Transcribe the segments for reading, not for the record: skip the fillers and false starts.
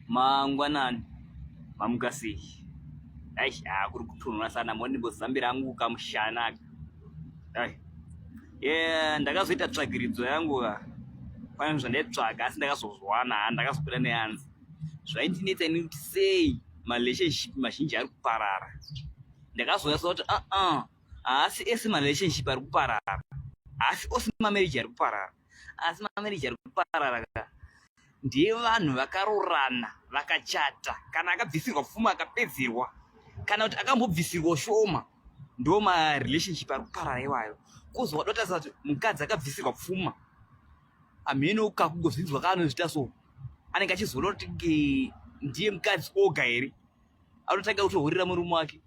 Mangwanani, mamuka sei? Aish, ah, kuri kutonhora sana moni ndimbozambira hangu kamushana aka. Ai. Yeah, ndakazoita tsvagiridzo yangu ka. Pane zvandaitsvaga asi ndakazozwana, ah, ndakazobuda neanzi. Zvaindinetsa ini kuti sei marelationship mazhinji ari kuparara. Ndakazoyasa kuti ah ah, haasi ese marelationship ari kuparara. Haasi ose mamarriage ari kuparara. Asi mamarriage ari kuparara ka. Ndevanhu vakarorana vakachata kana akabvisirwa pfuma akapedzerwa kana kuti akambobvisirwa shoma ndo marelationship ari kuparara iwayo kozi wadotarisa kuti mukadzi akabvisirwa pfuma hameno kakungozvinzwa kaanozviita so anenge achizoona kuti ndiye mukadzi oga here anotanga kutohurira murume wake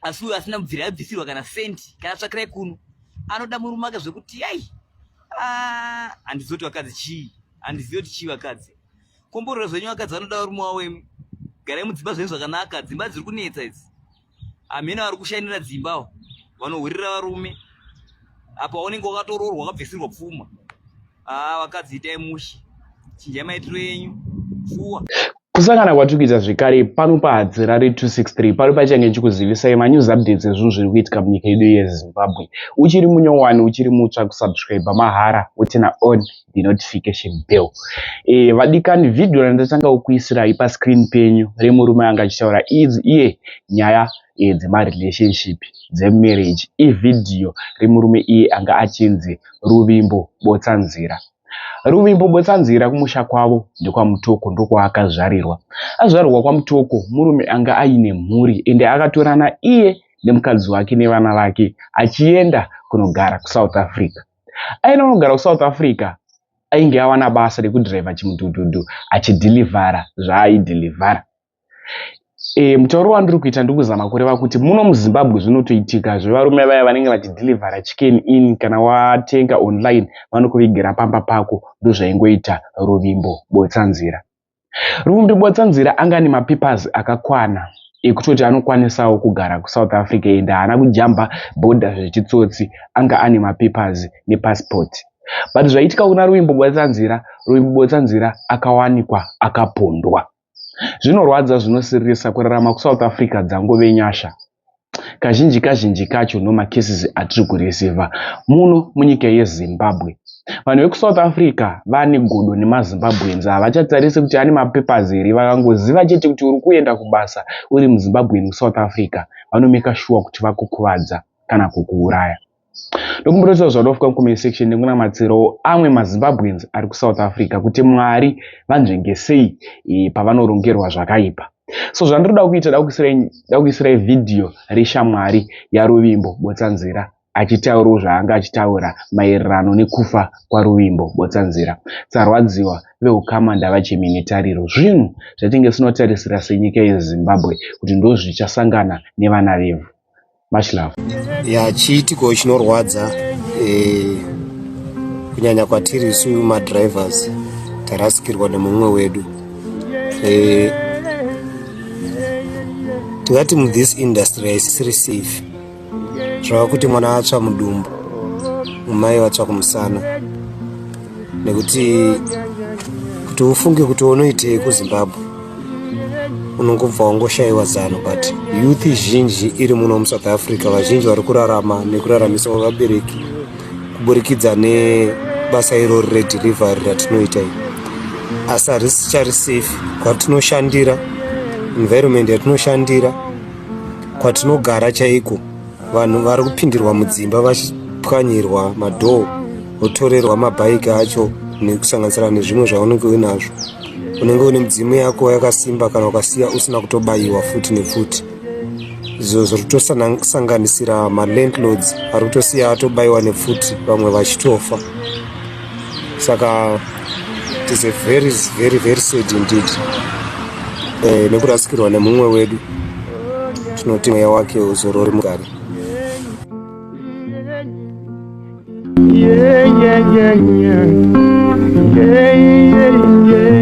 asi uyo asina kubvira abvisirwa kana sendi kana tsvakirai kuno anoda murume wake zvekuti yai ah, handizivi kuti vakadzi chii handizivi kuti chii vakadzi komborero zvenyu vakadzi vanoda varume wavo imi garai mudzimba zvenyu zvakanaka dzimba dziri kunetsa idzi hameno vari kushainira dzimbawo vanohurira varume apa unenge wakatoroorwa wakabvisirwa pfuma haa vakadzi itai mushe chinjai maitiro enyu shuwa. Kusangana kwatiri kuita zvekare pano paHadzirare 263 pano pachange ndichikuzivisai manews updates ezvinhu zviri kuitika munyika yedu yeZimbabwe. Uchiri munyowani, uchiri mutsva kusubscribe mahara woturn on the notification bell. E, vadikani vhidhiyo randatanga kukuisirai pascreen penyu remurume anga achitaura iye nyaya e, dzemarelationship dzemarriage ivhidhiyo remurume iye anga achinzi Ruvimbo Botsanzira. Ruvimbo Botsanzira kumusha kwavo ndekwaMutoko ndokwaakazvarirwa. Azvarirwa kwaMutoko murume anga aine mhuri ende akatorana iye nemukadzi wake nevana vake achienda kunogara kuSouth Africa. Aenda kunogara kuSouth Africa ainge awana basa rekudhiraivha chimudhudhudhu achidhilivhara zvaaidhilivhara. E, mutauro wandiri kuita ndiri kuzama kureva kuti muno muZimbabwe zvinotoitika zvevarume vaya vanenge vachidhilivhara chicken in kana watenga online vanokuvigira pamba pako ndozvaingoita Ruvimbo Botsanzira. Ruvimbo Botsanzira anga ane mapapers akakwana ekutoti anokwanisawo kugara kuSouth Africa ende haana kujamba bhodha zvechitsotsi anga ane mapapers nepassport. But zvaitika kuna Ruvimbo Botsanzira, Ruvimbo Botsanzira akawanikwa akapondwa. Zvinorwadza zvinosiririsa kurarama kuSouth Africa dzangove nyasha. Kazhinji kazhinji kacho no macases atiri kureceiver muno munyika yeZimbabwe. Vanhu vekuSouth Africa vane godo nemaZimbabweans havachatarisi kuti ane mapapers here vakangoziva chete kuti uri kuenda kubasa uri muZimbabwean kuSouth Africa vanomeka shuwa kuti vakukuvadza kana kukuuraya. Ndokumbira zvadofuka mucomment section nekunamatsirawo amwe maZimbabweans ari kuSouth Africa kuti Mwari vanzvenge sei e, pavanorongerwa zvakaipa. So zvandinoda kuita da kuisirai vhidhiyo reshamwari yaRuvimbo Botsanzira achitaurawo zvaanga achitaura maererano nekufa kwaRuvimbo Botsanzira. Tsarwadziwa veukama ndavacheme netariro. Zvinhu zvatinge sinotarisira senyika yeZimbabwe kuti ndozvichasangana nevana vevhu. Much love. Ya chiitiko chinorwadza eh, kunyanya kwatiri isu madrivers tarasikirwa nemumwe wedu eh, tingati muthis industry haisisiri safe zvava kuti mwana atsva mudumbu mumai vatsva kumusana nekuti kuti ufunge kuti unoitei kuzimbabwe unongobva wangoshayiwa zano but youth zhinji iri muno musouth africa vazhinji vari kurarama nekuraramisawo vabereki kuburikidza nebasa irori redelivery ratinoita iri asi harisichari safe kwatinoshandira environment yatinoshandira kwatinogara chaiko vanhu vari kupindirwa mudzimba vachipwanyirwa madhoo votorerwa mabhaiki acho nekusanganisira nezvimwe zvaunenge uinazvo unenge une mudzimu yako yakasimba kana ukasiya usina kutobayiwa futi nefuti izvo zviri kutosanganisira malandlords ari kutosiya atobayiwa nepfuti vamwe vachitofa saka it is a very very very sad indeed eh, nekurasikirwa nemumwe wedu tinoti mweya wake uzorore mugare yeah, yeah, yeah, yeah. Yeah, yeah, yeah.